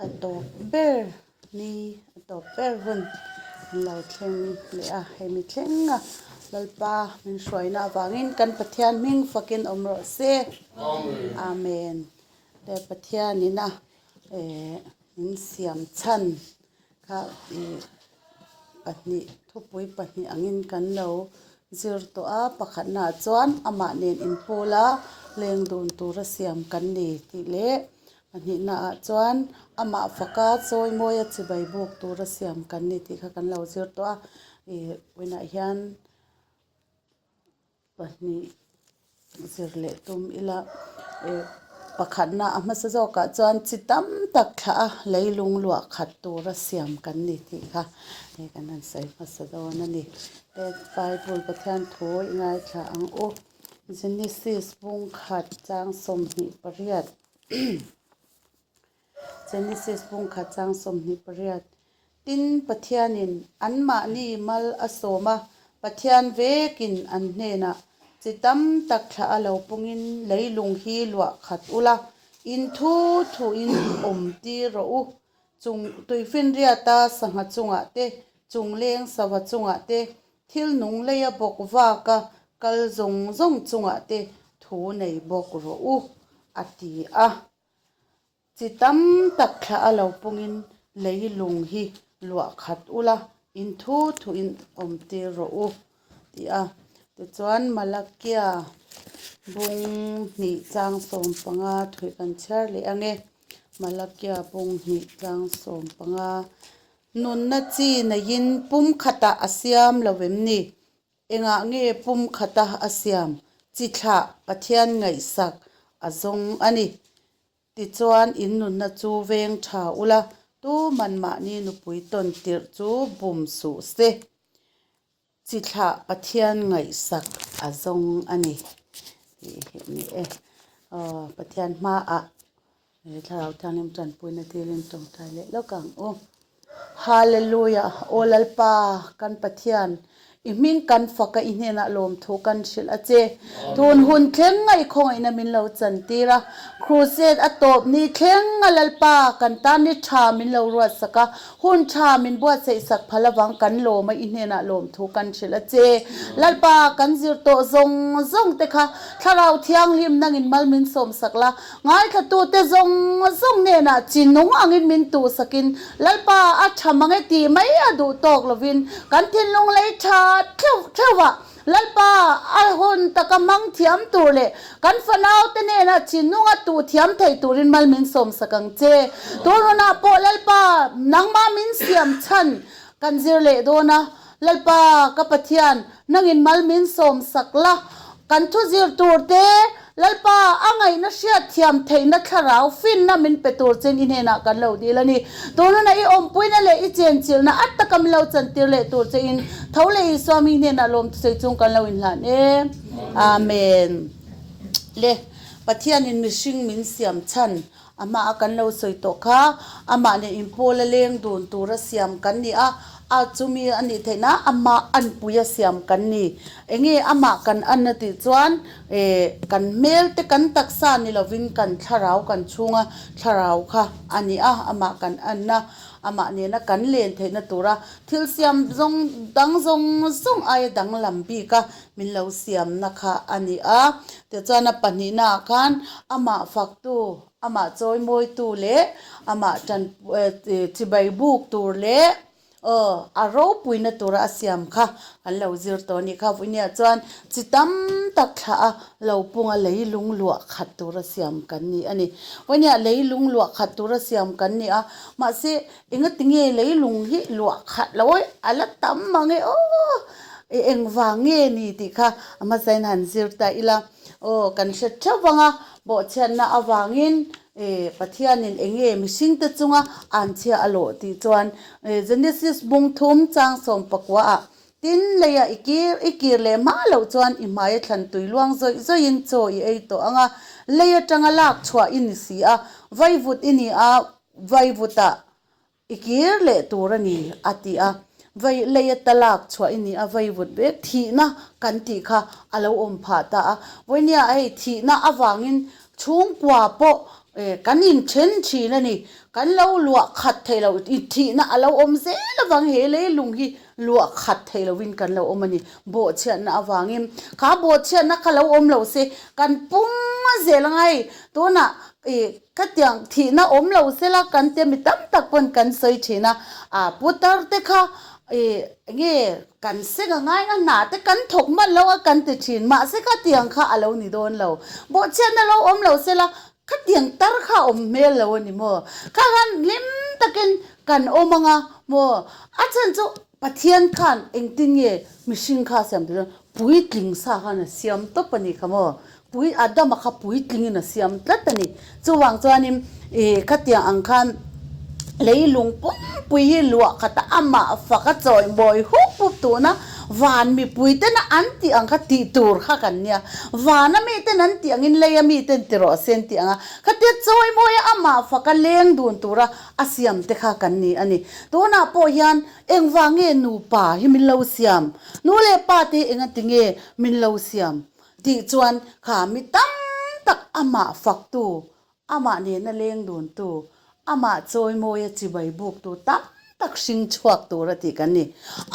A tawp ber ni a tawp ber hun an lo thleng leh a, hemi thleng a Lalpa min hruaina avangin kan Pathian hming fakin awm rawh se. Amen. Te Pathianina eh min siam chhan kha ih pahnih thupui pahnih angin kan lo zir tawh a, pakhatnaah chuan amah nen inpula leng dun tura siam kan ni tih leh pahnihnaah chuan amah faka chawi mawia chibai buk tura siam kan ni tih kha kan lo zir tawh a, ih vawiinah hian. Pahnih zir leh tum ila eh pakhatna a hmasa zawkah chuan chi tam tak thlah a leilung luah khat tura siam kan ni tih kha hei kan han sawi hmasa dawn a ni. He Bible Pathian thu i ngaithla ang u. Genesis bung khat chang 28 Genesis bung khat chang 28 Tin, Pathianin anmahni mal a sawm a, Pathian vekin an hnenah, Chi tam tak thlah a lo pungin leilung hi luah khat ula, in thu thuin awm tir rawh u. Chung tuifinriata sangha chungah te, chung leng sava chungah te, thil nung leia bawk vaka kal zawng zawng chungah te thu nei bawk rawh u, a ti a. Chi tam tak thlah a lo pungin leilung hi luah khat ula, in thu thuin awm tir rawh u, ti a. Tichuan Malakia bung hnih chang 15 thuih kan chhiar leh ang e. Malakia bung hnih chang 15 Nunna chi neiin pum khatah a siam lo em ni? Engah nge pum khata a siam chi thlah Pathian ngaihsak a zawng a ni? Tichuan in nunna chu veng tha ula, tu man mahni nupui tawn tirh chu bum suh se. Chi thlah Pathian ngaihsak a zawng a ni tih hi a ni e. Aw Pathian hmaah He Thlarau Thianghlim tanpuina dilin tawngtai leh lawk ang u. Hallelujah! Aw Lalpa, kan Pathian, i hming kan fak a, i hnenah lawmthu kan hrilh a che. Tun hun thleng a i khawngaihna min lo chantir a, Crusade a tawp ni thleng a Lalpa, kan tan ni tha min lo ruatsak a, hun tha min buatsaihsak phal avang kan lawm a, i hnenah lawmthu kan hrilh a che. Lalpa, kan zir tawh zawng zawng te kha Thlarau Thianghlim nangin mal min sawmsak la, Ngaithlatute zawng zawng hnenah chi nung angin min tuhsakin, Lalpa a tha mang e tih mai a duh tawk lovin, kan thinlung lei tha theuh theuhah Lalpa a hun taka hmang thiam tur leh kan fanaute hnenah chi nunga tuh thiam thei turin mal min sawmsak ang che. Tun hunah pawh Lalpa nangmah min siam chhan kan zir leh dawn a, Lalpa ka Pathian, nangin mal min sawmsak la, kan thu zir tur te, Lalpa a ngaihna hriat thiam theihna thlarau finna min pe tur chen i hnenah kan lo dil a ni. Tun huna i awmpuina leh i chenchilhna a taka min lo chantir leh tur chein tho leh Isua mi hnenah lawm thusawi chung kan lo inhlan e. Amen. Le Pathianin mihring min siam chhan a hmaah kan lo sawi tawh kha, amah nen inpawl a leng dun tura siam kan ni a, a chumi a nih theih nan amah anpui a siam kan ni. Enge amah kan an a tih chuan eh kan hmel te kan taksa ni lovin kan thlarau kan chhunga thlarau kha a ni a, amah kan an a, amah nena kan len theihna tura thil siam zawng dang zawng zawng aia danglam bik a min lo siamna kha a ni a. Tichuan a pahnihnaah khan amah faktu, amah chawimawitu leh amah tan chibai buk tur leh aw a ropuina tura a siam kha an lo zir tawh a nih kha. Vawinia chuan chi tam tak thlah a lo punga leilung luah khat tura siam kan ni a ni. Vawinia leilung luah khat tura siam kan ni a, mahse Engatinge leilung hi luah khat lo e, a la tam mang e aw, i engvang nge ni tih kha a hmasain han zir ta ila aw, kan hre theuh vang a, bawhchhiatna avangin e Pathianin enge mihringte chunga anchhia a lawh tih chuan Genesis bung thum chang 19 ah tin leia i kir i kir leh hma loh chuan i hmaia thlan tui luang zawih zawihin chaw i ei tawh ang a, lei atanga lak chhuah i ni si a, vaivut i ni a, Vaivutah i kir leh tur a ni, a ti a. Vai leia talak chhuah i ni a, vaivut vek thihna kan tih kha a lo awm phah ta a. Vawinia hei thihna avangin chhungkua pawh Kan inthen thin a ni. Kan lo luah khat thei lo, thihna a lo awm zel avang he leilung hi luah khat thei lovin kan lo awm a ni. Bawhchhiatna avangin kha bawhchhiatna kha lo awm lo se kan pung zel anga hei tunah khatiang thihna awm lo sela kan tia mi tam tak pawn kan sawi thin a, ah putar te kha enge Kan seng a ngai a, hna te kan thawk hman lo a kan ti thin. Mahse khatiang kha a lo ni dawn lo. Bawhchhiatna lo awm lo sela, khatiang tar kha a awm hmel lo a ni maw? Kha khan hlim takin kan awm anga maw? A chhan chu Pathian khan engtin nge mihring kha a siam tur chuan puitling sa khan a siam tawp a ni kha maw? Pui Adama kha puitlingin a siam tlat a ni. Chuvang chuanin ih khatiang ang khan leilung pumpui hi luah khatah amah fak a chawimawi hup hup tuna van mipui tena an tih ang kha tih tur kha kan nia. Vana miten an tih angin leia miten ti rawh se an tih ang a, khatia chawimawia amah faka leng dun tura a siam te kha kan ni a ni. Tunah pawh hian engvang nge nupa hi min lo siam? Nu leh pa te hi engati nge min lo siam? Tih chuan kha mi tam tak amah faktu, amah nena leng duntu, amah chawimawia chibai buktu tam tak hring chhuak tur a tih kan ni.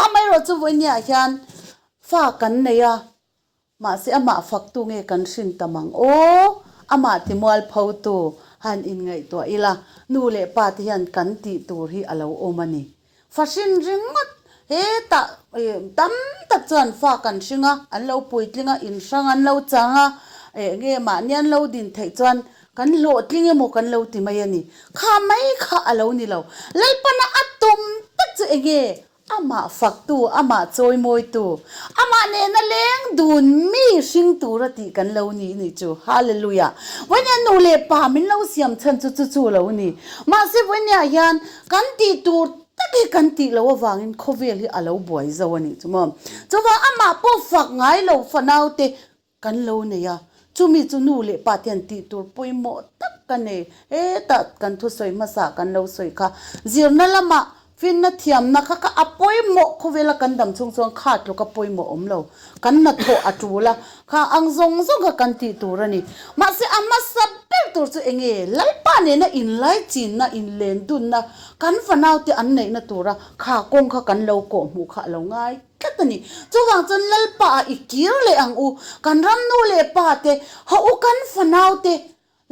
Amaherawhchu vawinia hian fa kan nei a, mahse amah faktu nge kan hrin tam ang aw, amah timualphotu han inngaihtuah ila, nu leh pa te hian kan tih tur hi a lo awm a ni. Fa hrin ringawt hetah tam tak chuan fa kan hring a, an lo puitling a, in hrang an lo chang a, eng nge mahni an lo din theih chuan kan hlawhtling emaw kan lo ti mai a ni. Kha mai kha a lo ni lo. Lalpana a tum tak chu eng nge? Amah faktu, amah chawimawitu, amah nena leng dun mi hring tura tih kan lo ni nih chu. Hallelujah! Vawinia nu leh pa min lo siam chhan chu chu chu lo ni. Mahse vawinia hian Kan tih tur tak hi kan tih loh avangin khawvel hi a lo buai zo a nih chu maw. Chuvang amah pawh fak ngai lo fanaute kan lo nei a, chumi chu nu leh pa te hian tih tur pawimawh tak ka nei. Hetah kan thusawi hmasa kan lo sawi kha zirna lamah finna thiamna kha kha a pawimawh khawvela kan dam chhung chuan kha tluka pawimawh awm lo. Kan hnathawh a tul a, kha ang zawng zawng kha kan tih tur a ni. Mahse a hmasa ber tur chu eng nge? Lalpa nena inlaichinna, inlendunna kan fanaute an neihna tura kha kawng kha kan lo kawh hmuh kha a lo ngai tlat a ni. Chuvang chuan Lalpa ah i kir leh ang u, kan ram nu leh pa te, hawh u kan fanaute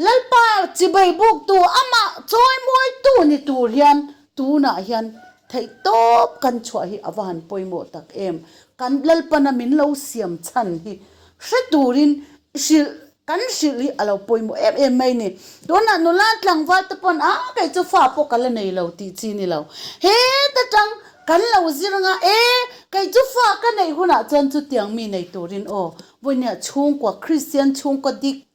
Lalpa chibai buktu amah chawimawitu ni tur hian tunah hian theihtawp kan chhuah hi a va han pawimawh tak em. Kan Lalpana min lo siam chhan hi hre turin hrilh kan hrilh hi a lo pawimawh em em mai ni. Tunah nula tlangval te pawn a kei chu fa pawh ka la nei lo tih chi ni lo. Heta tang kan lo zir anga e kei chu fa ka neih hunah chuan chutiang mi nei turin aw vawinia chhungkua Kristian chhungkua dik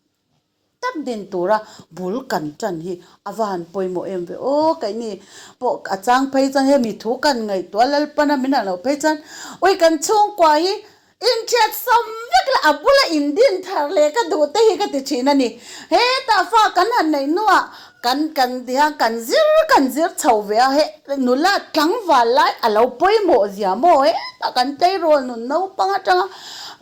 tak din tura bul kan tan hi a va han pawimawh em ve aw keini pawh a chang phei chuan hemi thu kan ngaihtuah Lalpana min han loh phei chuan ui kan chhungkua hi inthiat sawm vek la a bula indin thar leh ka duh te hi ka ti thin a ni hetah fa kan han neih hnuah kan kan tihian kan zir kan zir chho ve a he nula tlangval lai a lo pawimawh zia maw hetah kan tleirawl nun naupang atanga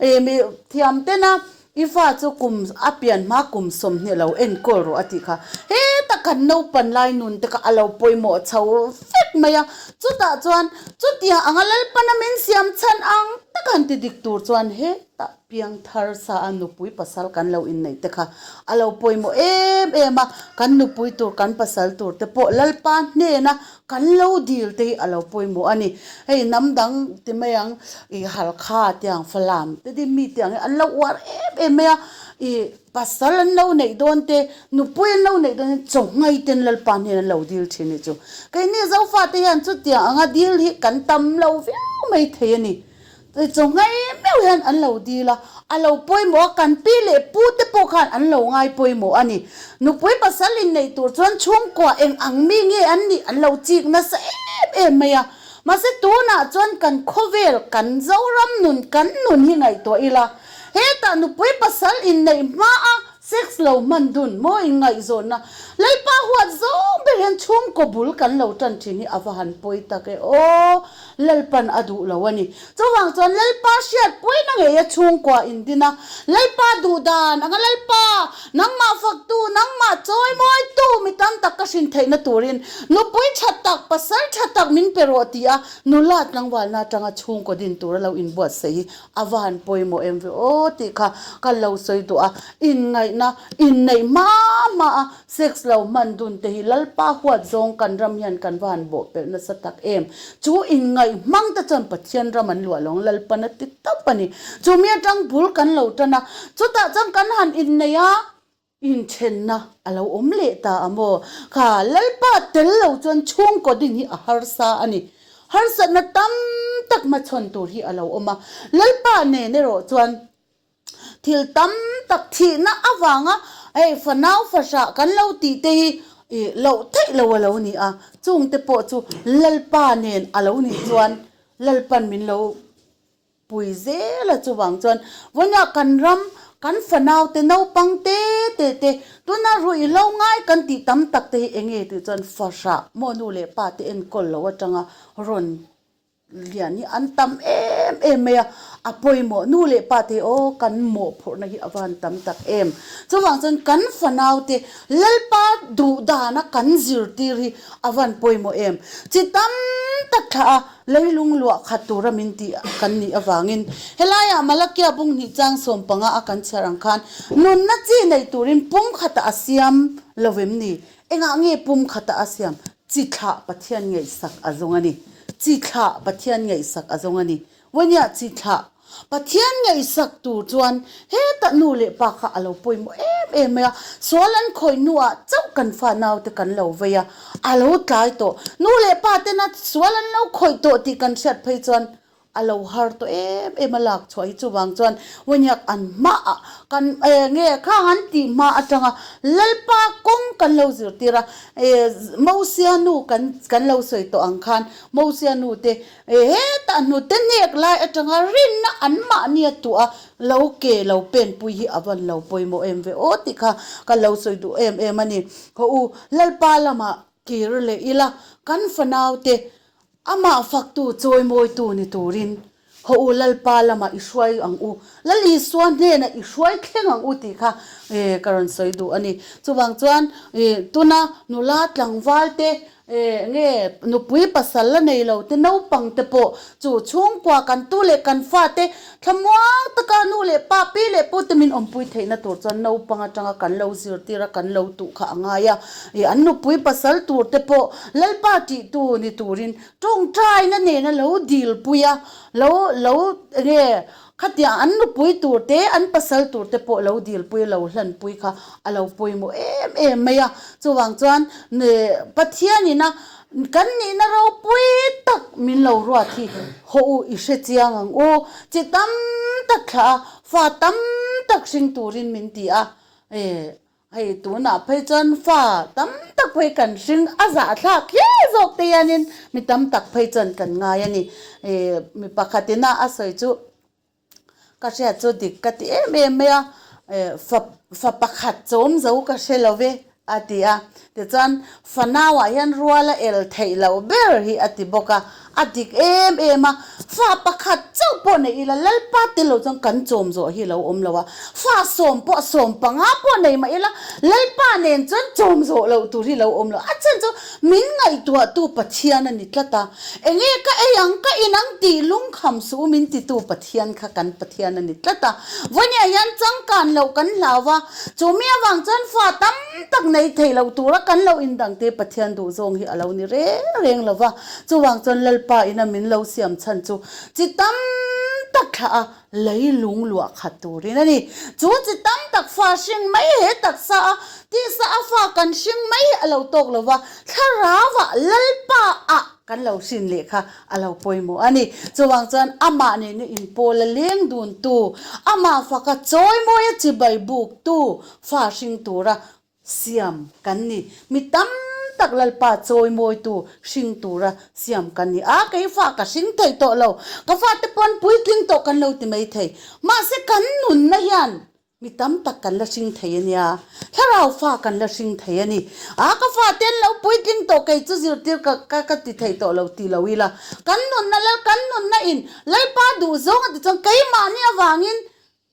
ih mi thiam tena I fa chu kum a pian hma kum 20 lo enkawl rawh a tih kha. Heta kan naupan lai nun te kha a lo pawimawh chho vek mai a. Chutah chuan chutiang anga Lalpana min siam chhan ang tak han ti dik tur chuan hetah piang thar sa a nupui pasal kan lo inneih te kha a lo pawimawh em em a. Kan nupui tur kan pasal tur te pawh Lalpa hnena Kan lo dil te hi a lo pawimawh a ni. Hei hnam dang ti mai ang ih Halkha te ang Falam te ding mi te ang hi an lo uar em em mai a, ih pasal an lo neih dawn te, nupui an lo neih dawn hian chawnghai ten Lalpa hnen an lo dil thin hi chu. Keini Zofate hian chutiang anga dil hi kan tam lo viau mai thei a ni. Chawnghai meuh hian an lo dil a, a lo pawimawh a, kan pi leh pu te pawh khan an lo ngai pawimawh a ni. Nupui pasal inneih tur chuan chhungkua eng ang mi nge an nih an lo chik nasa em em mai a. Mahse tunah chuan kan khawvel, kan Zoram nun, kan nun hi ngaihtuah ila, hetah nupui pasal inneih hmaa. Sex lo hman dun maw inngaihzawnna Lalpa huat zawng ber hian chhungkaw bul kan lo tan thin hi a va han pawi tak e aw, Lalpan a duh lo a ni. Chuvang chuan Lalpa hriatpuina ngeia chhungkua indin a, Lalpa duh dan anga Lalpa nangmah faktu, nangmah chawimawitu mi tam tak ka hrin theihna turin nupui tha tak, pasal tha tak min pe rawh ti a nula tlangvalna atanga chhungkaw din tura lo inbuatsaih hi A va han pawimawh em ve aw tih kha ka lo sawi duh a, inngaihna, inneih hma hma a sex lo hman dun te hi Lalpa huat zawng kan ram hian kan va han bawh pelh nasa tak em. Chu inngaih hmang te chuan Pathian ram an luah lo ang Lalpan a ti tawp a ni. Chu mi atang bul kan lo tan a, chutah chuan kan han innei a, Inthenna a lo awm leh ta a maw? Kha Lalpa tel lo chuan chhungkaw din hi a harsa a ni. Harsatna tam tak hmachhawn tur hi a lo awm a. Lalpa nen erawh chuan thil tam tak thihna avanga hei fanau fahrah kan lo tih te hi loh theih lo a lo ni a. Chungte pawh chu Lalpa nen a lo nih chuan Lalpan min lo Pui zel a chuvang chuan vawiinah kan ram kan fanau te naupang te te te tuna ruihhlo ngai kan tih tam tak te hi eng nge tih chuan fahrah maw nu leh pa te enkawl lo atanga rawn lian hi an tam em em mai a, a pawimawh nu leh pa te hi aw kan mawhphurhna hi a van tam tak em. Chuvang chuan kan fanau te Lalpa duh dana kan zirtir hi a van pawimawh em. Chi tam tak thlah a. Leilung luah khat tura min tih kan nih avangin helaiah Malakia bung hnih chang 15 a kan chhiar ang khan nunna chi nei turin pum khatah a siam lo em ni? Engah nge pum khatah a siam? Chi thlah Pathian ngaihsak a zawng a ni. Chi thlah Pathian ngaihsak a zawng a ni. Vawnia chi thlah Pathian ngaihsak tur chuan hetah nu leh pa kha a lo pawimawh em em mai a, sual an khawih hnuah chauh kan fa naute kan lo vei a, a lo tlai tawh. Nu leh pa tena sual an lo khawih tawh tih kan hriat phei chuan a lo har tawh em em a lak chhuah hi chuvang chuan Vawniak an hmaah kan nge khang an tih hma atanga Lalpa kawng kan lo zirtir a, Mosia nu kan kan lo sawi tawh ang khan Mosia nu te Hetah hnute hnek lai atanga rinna an mahnia tuah lo ke lo penpui hi a van lo pawimawh em ve aw tih kha ka lo sawi duh em em a ni. Haw u, Lalpa lamah kir leh ila kan fanaute amah faktu chawimawitu ni turin haw u Lalpa lamah i hruai ang u, Lal Isua hnenah i hruai thleng ang u tih kha ka rawn sawi duh a ni. Chuvang chuan tuna nula tlangvalte E nge nupui pasal la nei lo te naupang te pawh chu chhungkua kan tu leh kan fa te thlamuang taka nu leh pa pi leh pu te min awmpui theihna tur chuan naupang atanga kan lo zirtir a kan lo tuh kha a ngai a. E an nupui pasal tur te pawh Lalpa tih tu ni turin tawngtaina nena lo dilpui a lo lo nge Khatiang an nupui tur te, an pasal tur te pawh lo dilpui, lo hlanpui kha a lo pawimawh em em mai a. Chuvang chuan Pathianin a kan nihna ropui tak min lo ruat hi haw u i hre chiang ang u. Chi tam tak thlah a, fa tam tak hring turin min ti a. Hei tunah phei chuan fa tam tak phei kan hring a zahthlak hle zawk te hianin mi tam tak phei chuan kan ngai a ni. Ih mi pakhatin a a sawi chu ka hriat chu dik ka ti em em mai a, ih fa fa pakhat chawm zo ka hre lo ve a ti a. Tichuan fanauah hian rual a el theih loh ber hi a ti bawk a. A dik em em a, fa pakhat chauh pawh nei ila Lalpa tel lo chuan kan chawm zawh hi lo awm lo a, fa sawm pawh 15 pawh nei mah ila Lalpa nen chuan chawm zawh loh tur hi lo awm lo. A chhan chu min ngaihtuahtu Pathian a ni tlat a, enge ka ei ang ka in ang tih lungkham suh u min titu Pathian kha kan Pathian a ni tlat a, vawinia hian changkan loh kan hlau a, chu mi avang chuan fa tam tak nei thei lo tura kan lo indang te Pathian duhzawng hi a lo ni reng reng lo va. Chuvang chuan Lalpa ina min lo siam chhan chu chi tam tak thlah a leilung luah khat turin a ni. Chu chi tam tak fa hring mai he taksa a tisa a fa kan hring mai hi a lo tawk lo va, thlarauah Lalpa ah kan lo hrin leh kha a lo pawimawh a ni. Chuvang chuan amah nena inpawl a leng duntu, amah faka chawimawi a chibai buktu fa hring tura Siam kan ni. Mi tam tak Lalpa chawimawitu hring tura siam kan ni. A, kei fa ka hring thei tawh lo. Ka fate pawn puitling tawh kan lo ti mai thei. Mahse kan nunna hian Mi tam tak kan la hring thei a nia. Thlarau fa kan la hring thei a ni. A ka fate an lo puitling tawh kei chu zirtir ka ka ka ti thei tawh lo ti lo ila. Kan nunna lal kan nunna in Lalpa duh zawng a ti chuan keimahni avangin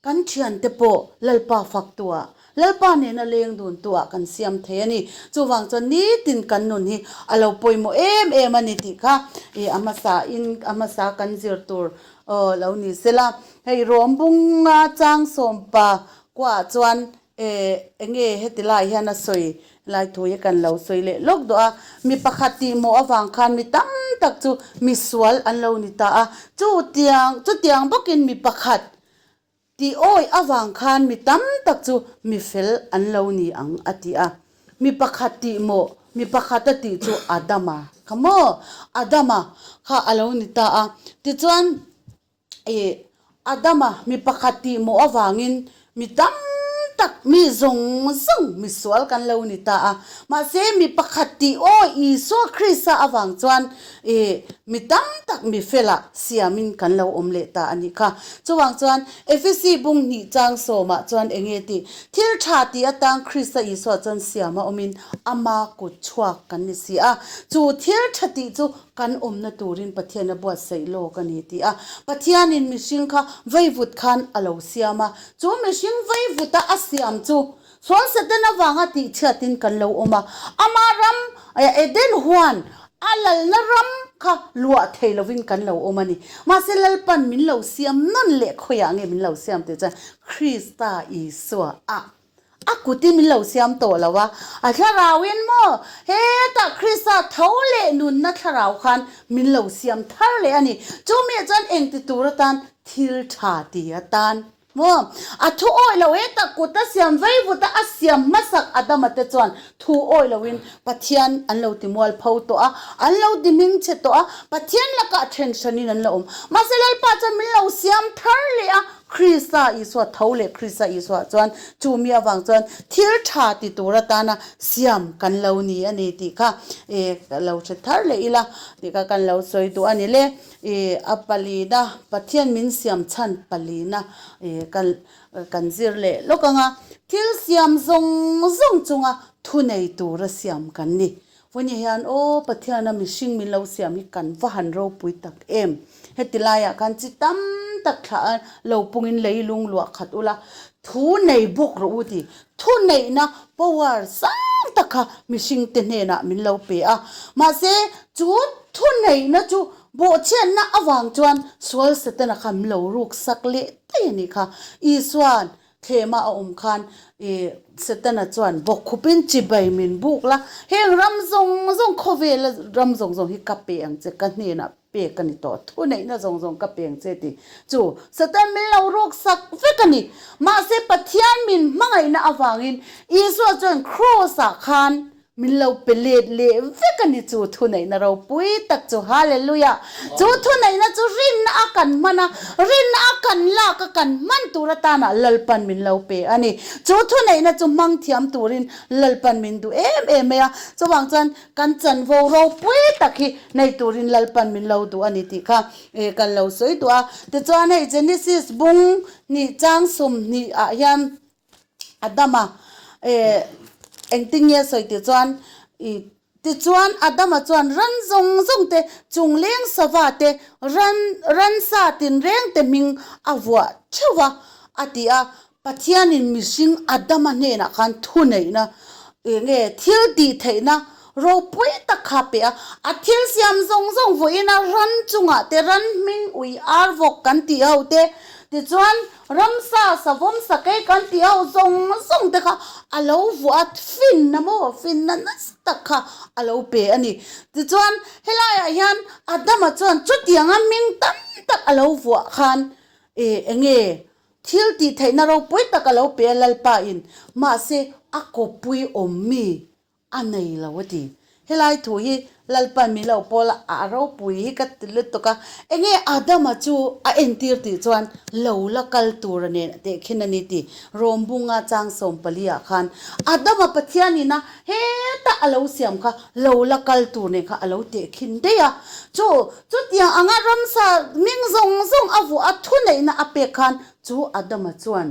kan thiante pawh Lalpa fak tuah Lalpa nena leng dun tuah kan siam thei a ni. Chuvang chuan nitin kan nun hi a lo pawimawh em em a ni tih kha i a hmasa in a hmasa kan zir tur Aw lo ni sela, hei rawm bunga chang sawmpa kuaah chuan eh enge heti lai hian a sawi lai thu hi kan lo sawi leh lawk duh a, mi pakhat tih mawh avang khan mi tam tak chu misual an lo ni ta a, chutiang chutiang bawkin mi pakhat Tih awi avang khan mi tam tak chu mi fel an lo ni ang a ti a. Mi pakhat tih maw? Mi pakhat a tih chu Adama kha maw? Adama kha a lo ni ta a. Tichuan ih Adama mi pakhat tih maw avangin mi tam tak mi zawng zawng mi sual kan lo ni ta a. Mahse mi pakhat tih awi Isua Krista avang chuan Ih, mi tam tak mi felah siamin kan lo awm leh ta a nih kha. Chuvang chuan Efesi bung hnih chang sawmah chuan eng nge tih? Thil tha tih atang Krista Isua chuan siam a awmin ama kut chhuak kan ni si a. Chu thil tha tih chu kan awmna turin Pathian a buatsaih lawk a ni tih a. Pathianin mihring kha vaivut khan a lo siam a. Chu mihring vaivuta a siam chu Sual Satan avanga tihchhiatin kan lo awm a, ama ram Eden huan a lalna ram kha luah thei lovin kan lo awm a ni. Mahse Lalpan min lo siam nawn leh khawiah nge min lo siam tih chuan Krista Isua a a kutin min lo siam tawh lo a, a thlarauin maw hetah Krista tho leh nunna thlarau khan min lo siam thar leh a ni. Chumi chuan engti tur atan thil tha ti atan Maw? A thu awih lo he tak kut a siam vei vut a, a siam hmasak Adama te chuan thu awih loin Pathian an lo ti mual pho tawh a, an lo ti hming chhe tawh a, Pathian lakah then hranin an la awm. Mahse Lalpa chuan min lo siam thar leh a, Krista Isua tho leh Krista Isua chuan chu mi avang chuan thil tha ti tur atana siam kan lo ni a ni tih kha e ka lo hre thar leh ila tih kha kan lo sawi duh a ni le. I a palina, Pathian min siam chhan palina i kan kan zir leh lawk ang a, thil siam zawng zawng chunga thunei tura siam kan ni. Vawiin hian aw Pathiana mihring min lo siam hi kan va han ropui tak em. Heti laiah khan chi tam tak thlah a lo pungin leilung luah khat ula, thu nei bawk rawh u ti. Thuneihna power sang tak kha mihringte hnenah min lo pe a, mahse chu thuneihna chu bawhchhiatna avang chuan sual Setana kha min lo ruksak leh daih a nih kha. Isua'n thlema a awm khan ih Setana chuan bawkkhupin chibai min buk la, heng ram zawng zawng khawvela ram zawng zawng hi ka pe ang che ka hnenah pek a ni tawh, thuneihna zawng zawng ka peng che tih chu Satan min lo ruk sak vek a ni. Mahse Pathian min hmangaihna avangin Isua chuan Kraws-ah khan min lo pe let leh vek a ni chu thuneihna ropui tak chu. Hallelujah! Chu thuneihna chu rinna a kan hman a, rinna a kan lak a kan hman tur atana Lalpan min lo pe a ni. Chu thuneihna chu hmang thiam turin Lalpan min duh em em mai a. Chuvang chuan Kan chanvo ropui tak hi nei turin Lalpan min lo duh a ni tih kha kan lo sawi duh a. Tichuan hei Genesis bung hnih chang 20 ah hian Adama engtin nge sawi tih chuan tichuan Adama chuan ran zawng zawng te chungleng sava te ran ransa tinreng te hming a vuah theuh va a ti a. Pathianin mihring Adama hnenah khan thuneihna eng nge thil tih theihna ropui tak kha pe a, a thil siam zawng zawng vawiina ran chungah te ran hming ui ar vawk kan tih ho te, tichuan ramsa savawm sakei kan tih ho zawng zawng te kha a lo vuah a, finna maw finna nasa tak kha a lo pe a ni. Tichuan helaiah hian Adama chuan chutianga hming tam tak a lo vuah khan eng nge Thil tih theihna ropui tak a lo pe a Lalpa in, mahse a kawppui awm mi a nei lo a ti. Helai thu hi Lalpa'n min lo pawl a, a ropui hi ka ti lutuk a, enge Adama chu a entir tih chuan lo la kal tur a nen tehkhin a ni tih Rom bunga chang 14 ah khan Adama Pathian ina heta a lo siam kha lo la kal tur nen kha a lo tehkhin daih a, chu Chutiang anga ramsa hming zawng zawng a vuah a thuneihna a pek khan chu Adama chuan.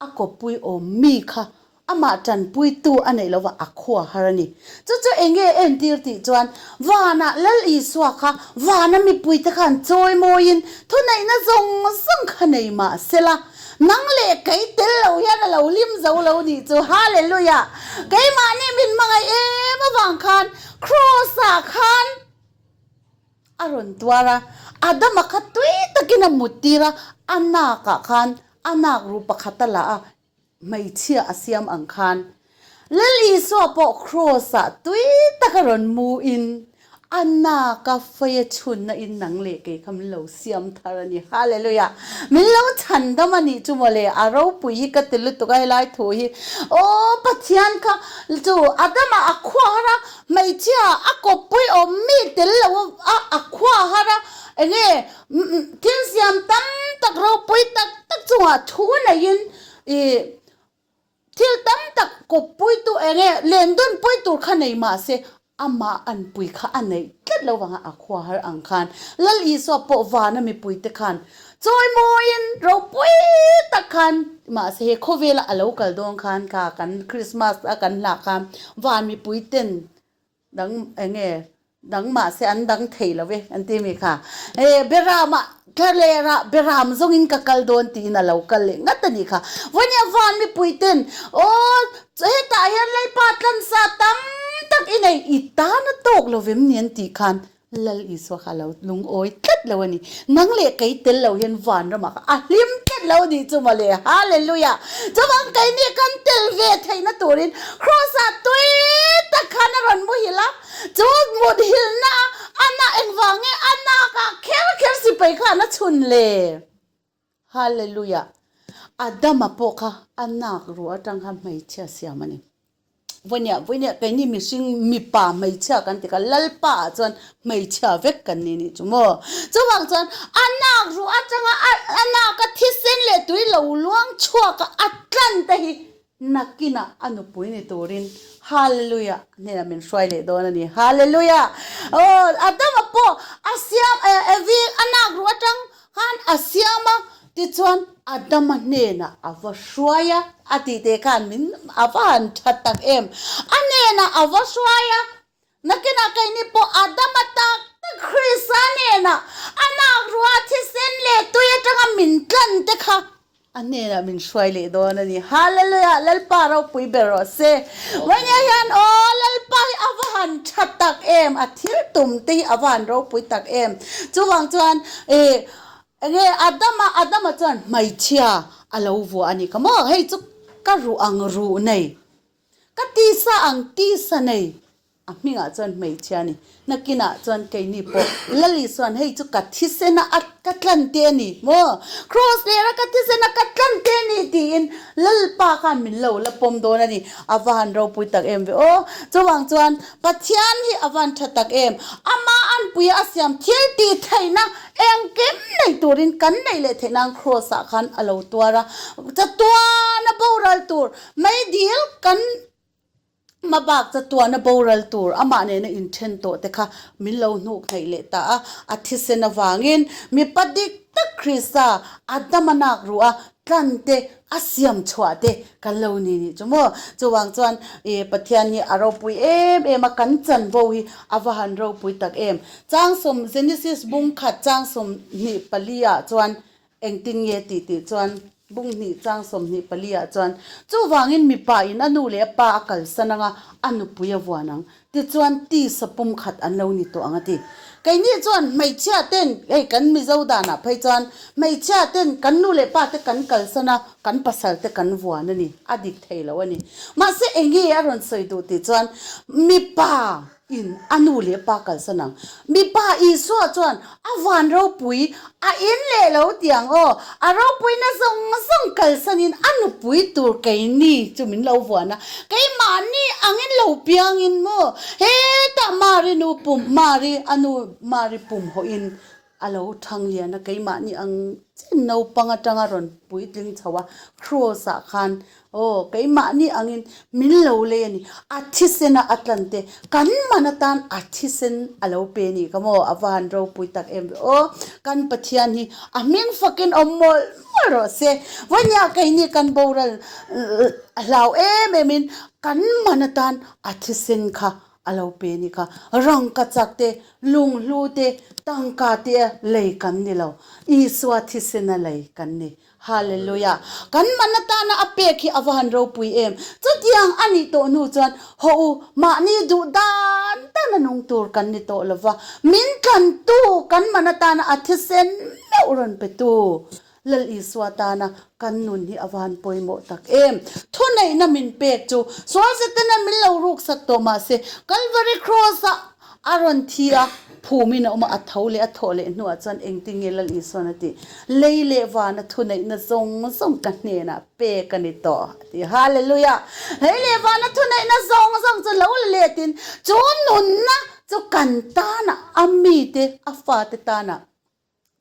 A kawppui awm mi kha amah tanpuitu a neih lova a khua har a ni. Chu chu eng nge entir tih chuan vanah Lal Isua kha vana mipuite khan chawimawiin thuneihna zawng zawng kha nei mah sela, nang leh kei tel lo hian a lo hlim zo lo nih chu. Hallelujah! Keimahni min hmangaih em avang khan Kraws-ah khan A rawn tuar a, Adama kha tui takin a mut tir a, a nakah khan a nak ru pakhat a la a, hmeichhia a siam ang khan Lal Isua pawh Kraws-ah tui taka rawn mu in a naka fei a chhunna in nang leh kei kha min lo siam thar a ni. Hallelujah! Min lo chhandam a nih chu mawle, a ropui hi ka ti lutuk a helai thu hi. Aw Pathian kha chu Adama a khuahar a, Hmeichhia a kawppui awm mi tel lo a a khua har a, enge thil siam tam tak ropui tak tak chungah thu neiin ih thil tam tak kawppui tu enge len dun pui tur kha nei mah se amah anpui kha a neih tlat lo vanga a khua har ang khan Lal Isua pawh vana mipui te khan Chawimawiin ropui tak khan mahse he khawvela a lo kal dawn khan kha kan Christmas a kan hlah khan van mipui ten dang eng nge dang mahse an dang thei lo ve an ti mi kha he Beramah thlalera Beram zawngin ka kal dawn tiin a lo kal leh ngat a nih kha. Vawinia van mipui ten aw hetah hian Lalpa tlansa tam tak i nei i tan a tawk lo vem ni an tih khan Lal Isua kha a lo lungawi tlat lo a ni. Nang leh kei tel lo hian vanramah kha a hlim tlat lo nih chu mawle. Hallelujah! Chuvang keini kan tel ve theihna turin Kraws-ah tui tak khan a rawn muhil a, chu muthilhna a na engvang nge a nakah kher kher sipai khan a chhun le? Hallelujah! Adama pawh kha a nak ruah atang khan hmeichhia siam a ni. Vawinia, vawinia keini mihring mipa hmeichhia kan ti kha Lalpa ah chuan hmeichhia vek kan ni nih chu maw? Chuvang chuan a nak ruah atanga a a naka thisen leh tui lo luang chhuak a a tlan te hi nakinah a nupui ni turin Hallelujah hnenah min hruai leh dawn a ni. Hallelujah! Aw Adama pawh a siam Evi a nak ruah atang Khan a siam a, tichuan Adama hnenah a va hruai a, a tih teh khan min a va han tha tak em. A hnenah a va hruai a, nakinah keini pawh Adama tak tak Krista hnenah a nak ruah thisen leh tui atanga min tlan te kha A hnenah min hruai leh dawn a ni. Hallelujah! Lalpa ropui ber rawh se. Vawnia hian aw Lalpa hi a va han tha tak em, a thil tum te hi a va han ropui tak em. Chuvang chuan eh enge Adama Adama chuan hmeichhia a lo vuah a ni kha maw? Hei chu ka ruh ang ruh nei, ka tisa ang tisa nei A hmingah chuan hmeichhia a ni. Nakinah chuan keini pawh Lali chuan hei chu ka thisena a ka tlan te a ni maw? Kraws lera ka thisena ka tlan te a ni tiin Lalpa khan min lo la pawm dawn a ni. A va han ropui tak em ve aw. Chuvang chuan Pathian hi a van tha tak em. Ama anpuia a siam thil tih theihna engkim nei turin kan neih leh theih nan Kraws ah khan a lo tuar a. Chatuan a boral tur meidil kan Hmabak chatuana boral tur amah nena inthen tawh te kha min lo hnuk hnaih leh ta a, a thisen avangin mipa dik tak Krista a dam a nak ruh a, tlan te a siam chhuah te kan lo ni nih chu maw. Chuvang chuan i Pathian hi a ropui em em a, kan chanvo hi a va han ropui tak em. Changsawm Genesis bung khat changsawm hnih pali ah chuan Engtin nge tih tih chuan bung hnih chang 24 ah chuan chuvangin mipa in a nu leh a pa a kalsan anga a nupui a vuan ang tichuan tisa pum khat an lo ni tawh ang a ti. Keini chuan hmeichhia ten hei kan Mizo danah phei chuan hmeichhia ten kan nu leh pa te kan kalsan a kan pasal te kan vuan a ni a dik thei lo a ni. Mahse enge a rawn sawi duh tih chuan mipa In a nu leh pa kalsan ang. Mipa Isua chuan a van ropui a in leh lo tiang aw, a ropuina zawng zawng kalsanin a nupui tur keini chu min lo vuan a, keimahni angin lo piangin maw hetah Mari nu pum, Mari a nu Mari pum hawhin. A lo thang lian a, keimahni ang chin naupang atanga rawn puitling chho a, Kraws ah khan aw keimahni angin min lo lei a ni, a thisen a a tlan te kan man atan a thisen a lo pe a ni ka maw, a va han ropui tak em ve aw, kan Pathian hi a hming fakin awm mawlh mawlh rawh se, vawinia keini kan boral hlau em em in kan man atan a thisen kha A lo pe ni kha. Rangkachak te, lunghlu te, tangka te a lei kan ni lo. Isua thisen a lei kan ni. Hallelujah! Kan man atana a pek hi a va han ropui em! Chutiang a nih tawh hnu chuan haw u, mahni duh dan dan a nung tur kan ni tawh lo va, min tlantu kan man atana a thisen meuh rawn petu Lal Isua tana kan nun hi a van pawimawh tak em! Thuneihna min pek chu sual Setana min lo ruksak tawh mah se, Kalvari Kraws-ah a rawn thi a, phumin a awm a, a tho leh a thawh leh hnuah chuan engtin nge Lal Isua'n a tih? Lei leh vana thuneihna zawng zawng ka hnenah pek a ni tawh a ti. Hallelujah! Lei leh vana thuneihna zawng zawng chu lo la letin chu nunna chu kan tana a mite, a fate tana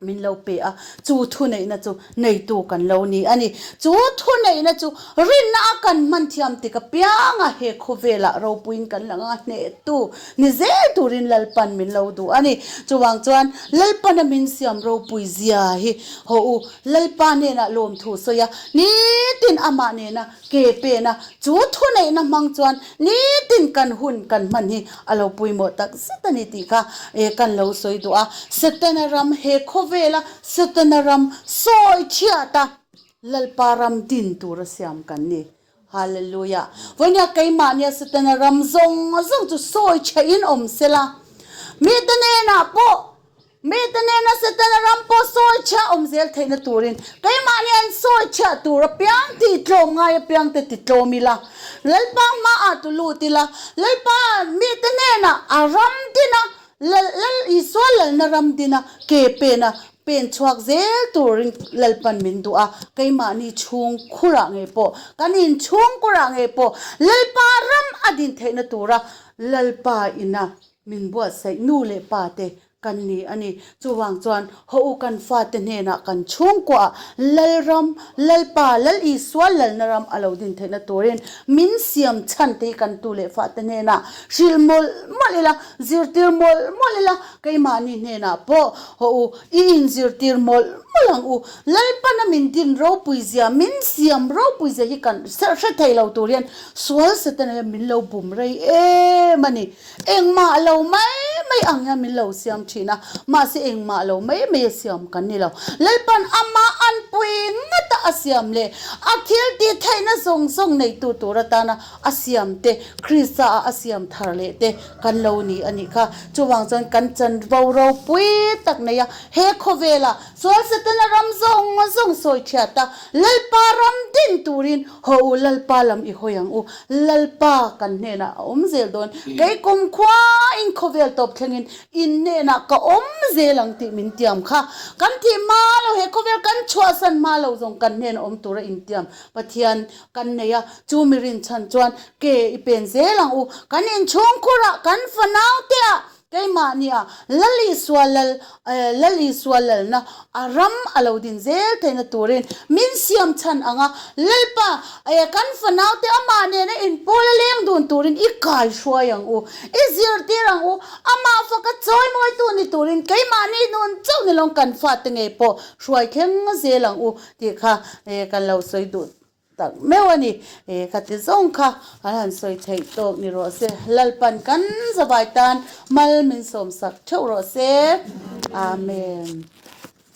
Min lo pe a, chu thuneihna chu neitu kan lo ni a ni. Chu thuneihna chu rinna a kan hman thiam tik apianga he khawvelah ropuiin kan la nga hnehtu ni zel turin Lalpan min lo duh a ni. Chuvang chuan Lalpana min siam ropui zia hi haw u, Lalpa hnenah lawmthu sawi a, nitin amah nena Ke pena chu thuneihna hmang chuan nitin kan hun kan hman hi a lo pawimawh tak zet a ni tih kha e kan lo sawi duh a. Setana ram he khawvela Setana ram sawi chhiat a Lalpa ram din tura siam kan ni. Hallelujah. Vawinia keimahnia Setana ram zawng zawng chu sawi chhehin awm sela mite hnenah pawh Mite nena Setana ram pawh sawi chhiah awm zel theihna turin keimahni an sawi chhiah tur apiang tih tlawm ngai apiang te ti tlawm ila, Lalpa hmaah tu lut ila, Lalpa mite hnenah a ram dina, Lal Lal Isua lalna ram dina ke pena pen chhuak zel turin Lalpan min duh a, keimahni chhung khurah ngei pawh, kan inchhung kurah ngei pawh Lalpa ram a din theihna tura Lalpa ina Min buatsaih nu leh pa te kan ni a ni. Chuvang chuan haw u kan fate hnenah kan chhungkuaah Lalram, Lalpa, Lal Isua lalna ram a lo din theihna turin min siam chhan te hi kan tu leh fate hnenah hrilh mawlh mawlh ila, zirtir mawlh mawlh ila, keimahni hnenah pawh haw u i inzirtir mawlh mawlh ang u. Lalpana min din ropui zia, min siam ropui zia hi kan hre thei lo tur hian sual Setana hian min lo bum rei em a ni. Engmah lo mai mai ang hian min lo siam thin a, mahse engmah lo mai mai a siam kan ni lo. Lalpan amah anpui ngata a siam leh a thil tih theihna zawng zawng neitu tur atana a siam te, Krista a a siam thar leh te kan lo ni a nih kha. Chuvang chuan kan chanvo ropui tak nei a, he khawvela sual Setana ram zawng zawng sawi thiat a, Lalpa ram din turin Haw u, Lalpa lam i hawi ang u, Lalpa kan hnenah a awm zel dawn. Kei kumkhuain khawvel tawp thlengin in hnenah ka awm zel ang tih min tiam kha. Kan thih hma lo, he khawvel kan chhuahsan hma lo zawng kan hnena awm tura intiam Pathian kan nei a, chu mi rinchhan chuan ke i pen zel ang u. Kan inchhungkhurah, kan fanauteah Keimahnia Lal Isua Lal, Lal Isua Lalna a ram a lo din zel theihna turin min siam chhan ang a, Lalpa, kan fanaute amah nena inpawl a leng dun turin i kai hruai ang u, i zirtir ang u, amah faka chawimawitu ni turin keimahni nun chauh ni lawng kan fate ngei pawh hruai thleng zel ang u tih kha kan lo sawi duh. Tak meuh a ni. E ka ti zawng kha an han sawi theih tawk ni rawh se. Lalpan kan zavai tan mal min sawmsak theuh rawh se. Amen.